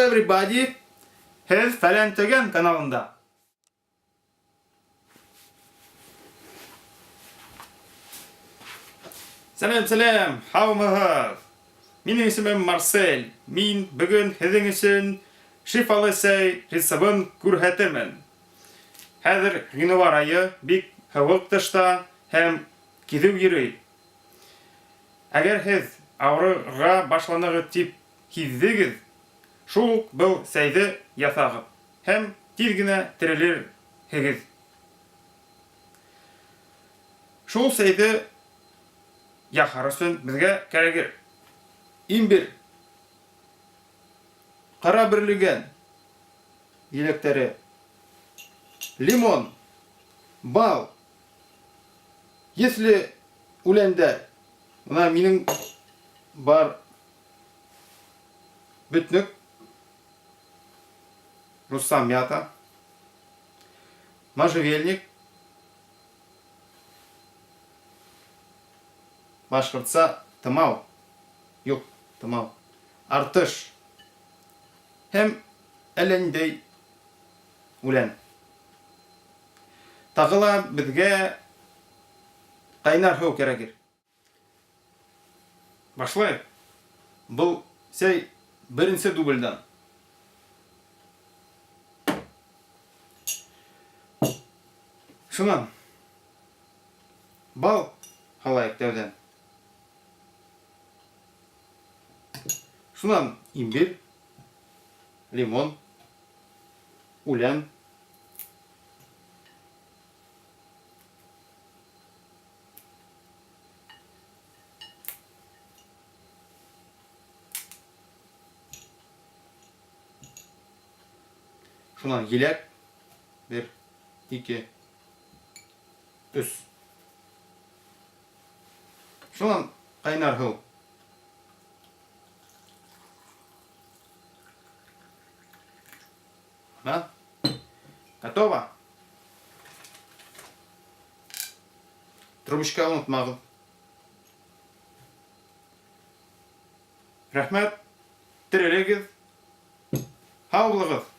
everybody! Һеҙ Фәлән Төгән каналында. Сәләм, сәләм, һаумыһығыҙ! Минең исемем Марсель. Мин бөгөн һеҙҙең өсөн шифалы сәй рецебын күрһәтермен. Хәҙер ғинуар айы, бик һыуыҡ тышта һәм киҙеү йөрөй. Әгәр һеҙ ауырырға башланығыҙ дип һиҙҙегеҙ, шул ук был сәйҙе яҫағыҙ һәм тиҙ генә терелерһегеҙ. Шул сәйҙе яһар өсөн беҙгә кәрәгер имбирь, ҡара бөрлөгән еләктәре, лимон, бал, еҫле үләндәр. Мына минең бар бөтнөк, русса мята, можжевельник, Башкортса тымау, юк, тымау, артыш һәм әллә ниндәй үлән. Тагы ла безгә кайнар һыу кәрәгер. Башлайык. Был сәй беренсе дубльдан. Шунан бал һалайык тәүҙән. Шунан имбирь, лимон, үлән. Шунан еләк. Бер, ике, өс. Шунан кайнар һыу. Мына. Готово. Трубочка онытмағыҙ. Рәхмәт. Терелегеҙ. Һау булығыҙ.